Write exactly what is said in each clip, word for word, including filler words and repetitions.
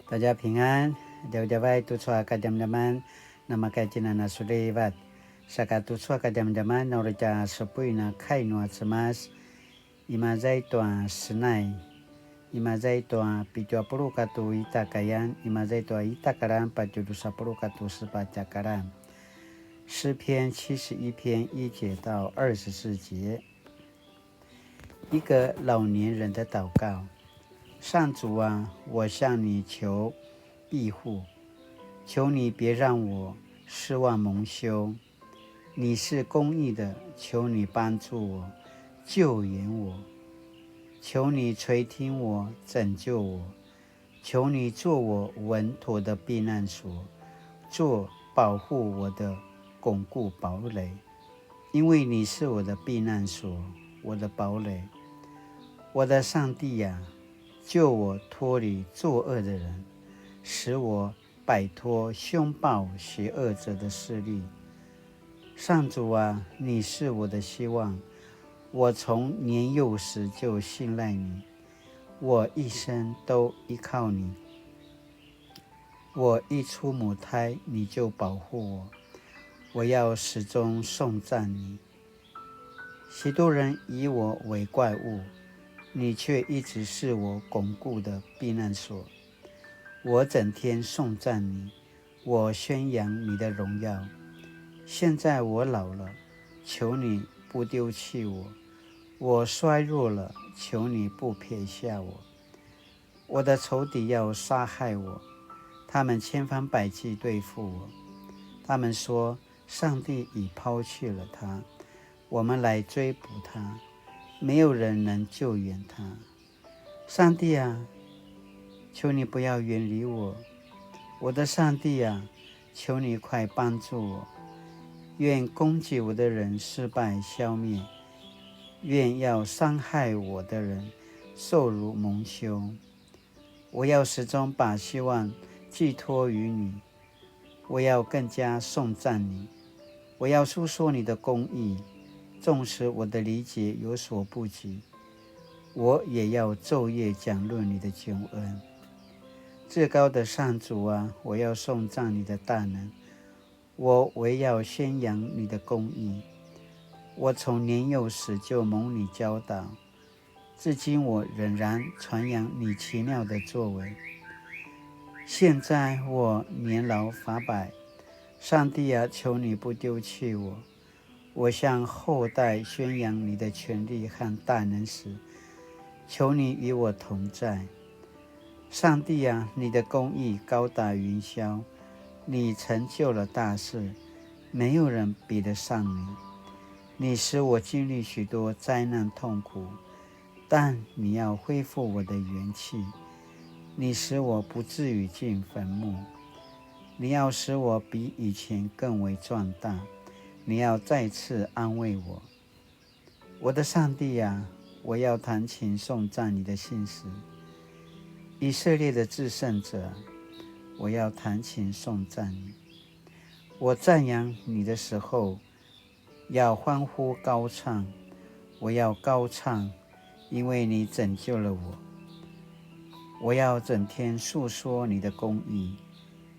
大家平安, djavadjavay tucu a kadjamadjaman, namakay tjinana sulivat. Saka tucu a kadjamadjaman, na uri tja supuin a kai nua Cemas, imaza i tua Senai, imaza i tua pitju a puluq katua ita a kayan, imaza i tua ita a karan patje drusa puluq katua sepatj a karan. 诗篇七十一篇一节到二十四节。 一个老年人的祷告。上主啊，我向你求庇护，求你别让我失望蒙羞。你是公义的，求你帮助我，救援我。求你垂听我，拯救我， 求你做我稳妥的避难所，做保护我的巩固堡垒，因为你是我的避难所，我的堡垒。我的上帝呀，救我脱离作恶的人，使我摆脱凶暴邪恶者的势力。上主啊，你是我的希望，我从年幼时就信赖你。 我一生都依靠你。我一出母胎，你就保护我。我要始终颂赞你。许多人以我为怪物，你却一直是我巩固的避难所。我整天颂赞你，我宣扬你的荣耀。现在我老了，求你不丢弃我。我衰弱了，求你不撇下我。我的仇敌要杀害我，他们千方百计对付我。他们说：上帝已抛弃了他，我们来追捕他，没有人能救援他。 上帝啊，求你不要远离我。我的上帝啊，求你快帮助我。愿攻击我的人失败消灭，愿要伤害我的人受辱蒙羞。我要始终把希望寄托于你， 我要更加颂赞你。我要述说你的公义，纵使我的理解有所不及，我也要昼夜讲论你的救恩。至高的上主啊，我要颂赞你的大能，我唯要宣扬你的公义。我从年幼时就蒙你教导， 至今我仍然传扬你奇妙的作为。现在我年老发白，上帝啊，求你不丢弃我。我向后代宣扬你的权力和大能时，求你与我同在。上帝啊，你的公义高达云霄，你成就了大事，没有人比得上你。你使我经历许多灾难痛苦， 但你要恢复我的元气，你使我不至于进坟墓。你要使我比以前更为壮大，你要再次安慰我。我的上帝啊，我要弹琴颂赞你的信实。以色列的至圣者啊，我要弹琴颂赞你。我赞扬你的时候， 要欢呼高唱，我要高唱，因为你拯救了我。我要整天述说你的公义，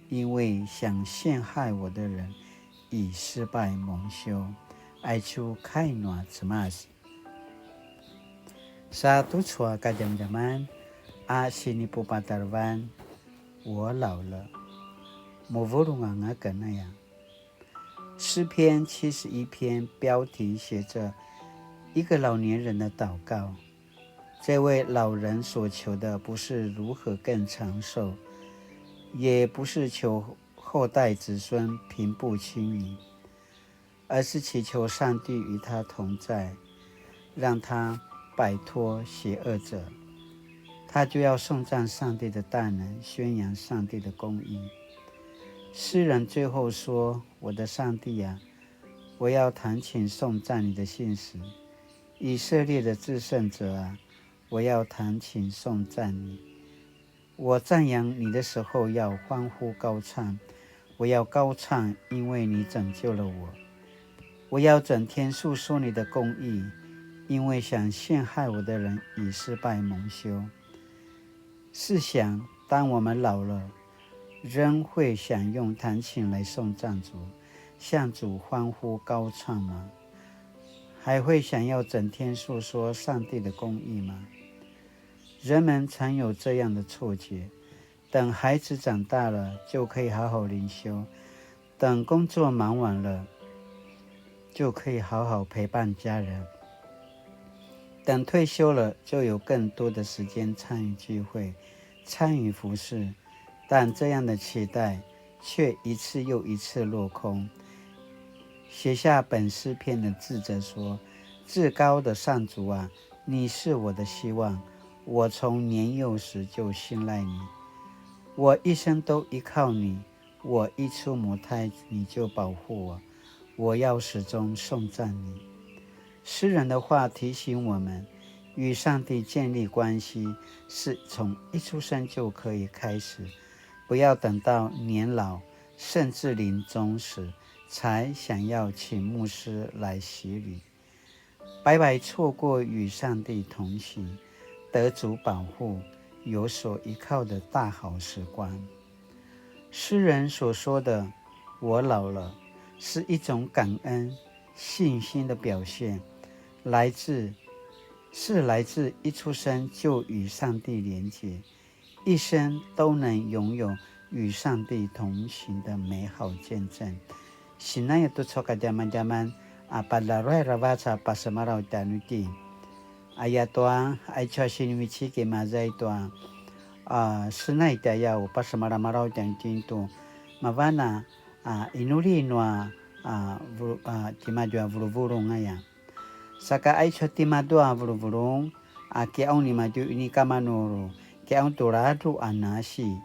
因为想陷害我的人已失败蒙羞。Aicu kai nua Cemas. Sa tucu a kadjamadjaman a sinipupatarevan, 我老了。Muvulung anga ken aya. 诗篇七十一篇标题写着一个老年人的祷告。这位老人所求的不是如何更长寿，也不是求后代子孙平步青云，而是祈求上帝与他同在，让他摆脱邪恶者。他就要颂赞上帝的大能，宣扬上帝的公义。诗人最后说：我的上帝啊，我要弹琴颂赞你的信实。以色列的至圣者啊，我要弹琴颂赞你。我赞扬你的时候要欢呼高唱，我要高唱，因为你拯救了我。我要整天述说你的公义，因为想陷害我的人已失败蒙羞。试想，當我們老了，仍會想用彈琴來頌讚主，向主歡呼高唱嗎？還會想要整天訴說上帝的公義嗎？人們常有這樣的錯覺，等孩子長大了，就可以好好靈修，等工作忙完了，就可以好好陪伴家人。等退休了，就有更多的時間參與聚會，參與服事。但這樣的期待卻一次又一次落空。寫下本詩篇的智者說：至高的上主啊，你是我的希望，我從年幼時就信賴你，我一生都依靠你。我一出母胎，你就保護我，我要始終頌讚你。詩人的話提醒我們，與上帝建立關係是從一出生就可以開始，不要等到年老甚至臨終時才想要請牧師來洗禮。白白錯過與上帝同行、得主保護、有所依靠的大好時光。詩人所說的「我老了」，是一種感恩、信心的表現，來自，是來自一出生就與上帝連結，一生都能擁有與上帝同行的美好見證。Sinaya tucu a kadjamadjaman a palaruay aravac a pasemalaw tjanuitjen. Ayatua, aicu a sinivecik i maza i tua, a, senai tjayaw pasemalamalaw tjanuitjen tu, mavan a, a, inuli nua, a, vulu-, a, timadju a vuluvulung aya. Saka aicu timadju a vuluvulung, a kiqaung nimadju inika manu kiqaung tu ladruq a nasi,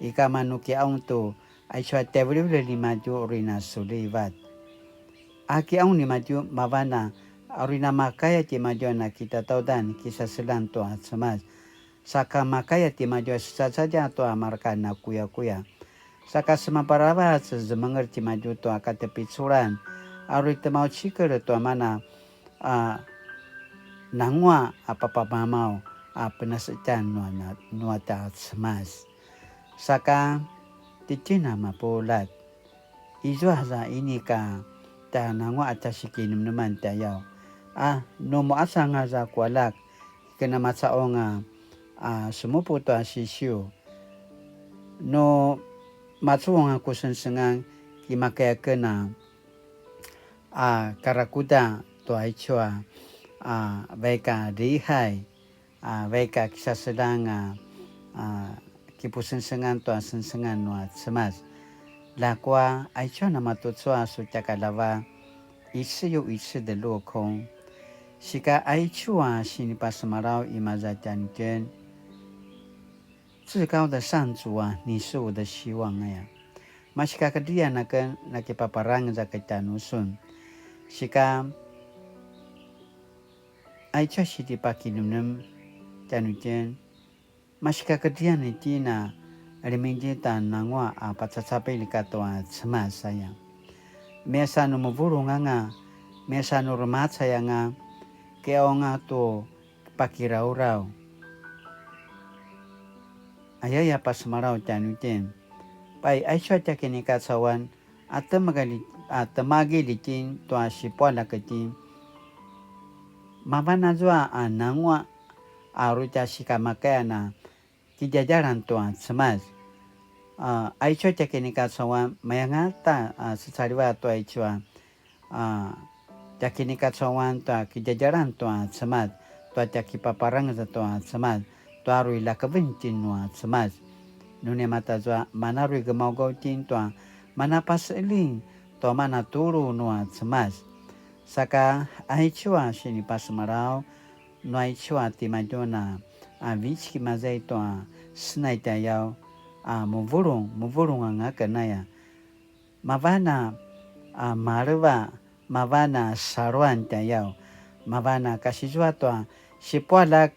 ika manu kiqaung tu aicu a tjaivilivililj nimadju uri na sulivat. A kiqaung nimadju mavan a uri na makaya timadju a na kitataudan kisaseljang tua Cemas. Saka makaya timadju a secacadja tua marka nakuyakuya. Saka semaparavac zemenger timadju tua katepiculan, a uri temaucikel tua mana a nanguaq a papamamaw a penasetjan nua, nua tja Cemas. Saka titjen a mapuljat, izua aza inika tja nanguaq a tja sikinemneman tjayaw. A nu muqacang aza ku aljak, ken a macaqu anga a semupu tua sisiu. Nu macuvung a ku sengsengan, ki makaya ken a, a karakuda tua aicu a, a vaik a lihai, a vaik a kisaseljang a, a kipusengsengan tua sengsengan nua Cemas. Ljakua, aicu a namatucu a su tja kalava, 一次又一次的落空. Sika aicu a sinipasemalaw i maza tjanuitjen, 至高的上主啊，你是我的希望 aya. Masikakedrian aken nakipaparangez aken tjanusun. Sika aicu a sinipakinemnem tjanuitjen, masikakedrian itjen a ljemingedjit a nanguaq a pacacapilj katua Cemas aya. Mesa nu mevulung anga, mesa nu remacay anga, kiqaung a tu pakirauraw. Ayaya pasemalaw tjanuitjen. Pai, aicu a tja kinikacauan, a temagilj-, a temagilj itjen tua sipualjak itjen. Mavan azua a nanguaq a uri tja sikamakayan a kidjadjalan tua Cemas. A, aicu a tja kinikacauan, mayangata a secalivat tua aicu a, a, tja kinikacauan tua kidjadjalan tua Cemas, tua tja kipaparangez tua Cemas, tua uri ljakeven itjen nua Cemas. Nu namatazua mana uri gemaugaw itjen tua mana paseqeljing tua mana tulu nua Cemas. Saka aicu a sinipasemalaw, nu aicu a timadju a, a vecik i maza i tua senai tjayaw, a mevulung, mevulung anga aken aya. Mavan a, a maleva, mavan a saluan tjayaw, mavan a kasizua tua sipualjak,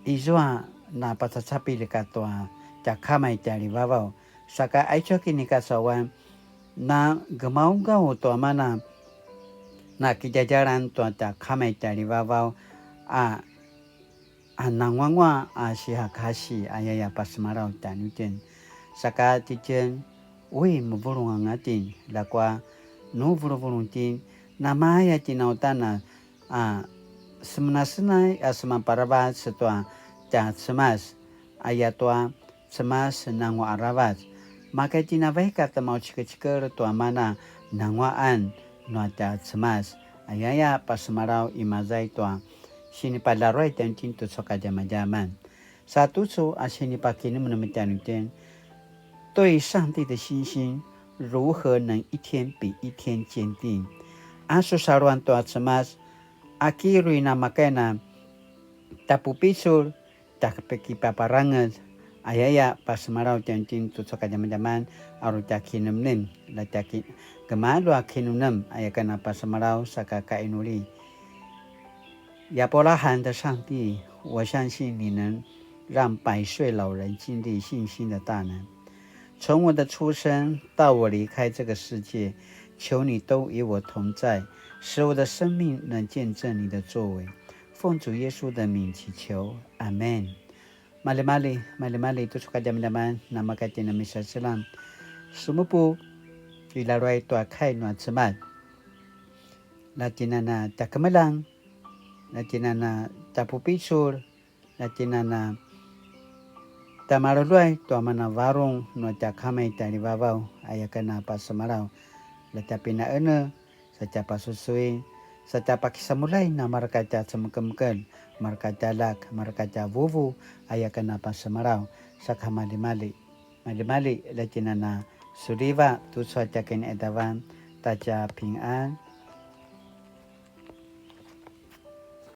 izua na pacacapilj katua tja Kama i tjaljivavaw. Saka aicu a kinikacauan, na gemaugaw tua mana na kidjadjalan tua tja Kama i tjaljivavaw, a a nanguanguaq a sihakasi, ayaya pasemalaw tjanuitjen. Saka titjen, ui mevulung anga itjen, ljakua nu vuluvulung itjen, namaya tjen a uta a semenasenai a semanparavac tua tja Cemas, ayatua Cemas nanguaq aravac. Maka itjen a vaik a temaucikecikel tua mana nanguaqan nua tja Cemas, ayaya pasemalaw imaza i tua sinipalaruay tjanuitjen tucu a kadjamadjaman. Sa tucu a sinipakinemnem tjanuitjen, 对上帝的信心如何能一天比一天坚定。A su saluan tua Cemas, a ki uri namakay a tja pupicul, tja kipaparangez, ayaya pasemalaw tjanuitjen tucu a kadjamadjaman, a uri tja kinemnem, la tja ki-, gemalju a kinemnem, aya ken a pasemalaw saka kainuli. 亚伯拉罕的上帝，我相信你能让百岁老人经历信心的大能。从我的出生到我离开这个世界，求你都与我同在，使我的生命能见证你的作为。奉主耶稣的名祈求，阿门。Malimali, malimali, tucu a kadjamadjaman, namakay itjen a misaselam. Semupu, kilaluay tua kai nua Cemas. La tjen a na tja kemeljang, la tjen a na tja pupicul, la tjen a na tja maluluay tua mana varung nua tja Kama i tjaljivavaw, aya ken a pasemalaw, la tja pinaene, sa tja pasusui, sa tja pakisamulay na mareka tja cemekemekel, mareka tja aljak, mareka tja vuvu, aya ken a pasemalaw, saka malimali. Malimali, la tjen a na suliva, tucu a tja kiniqadavan, ta tja pingan,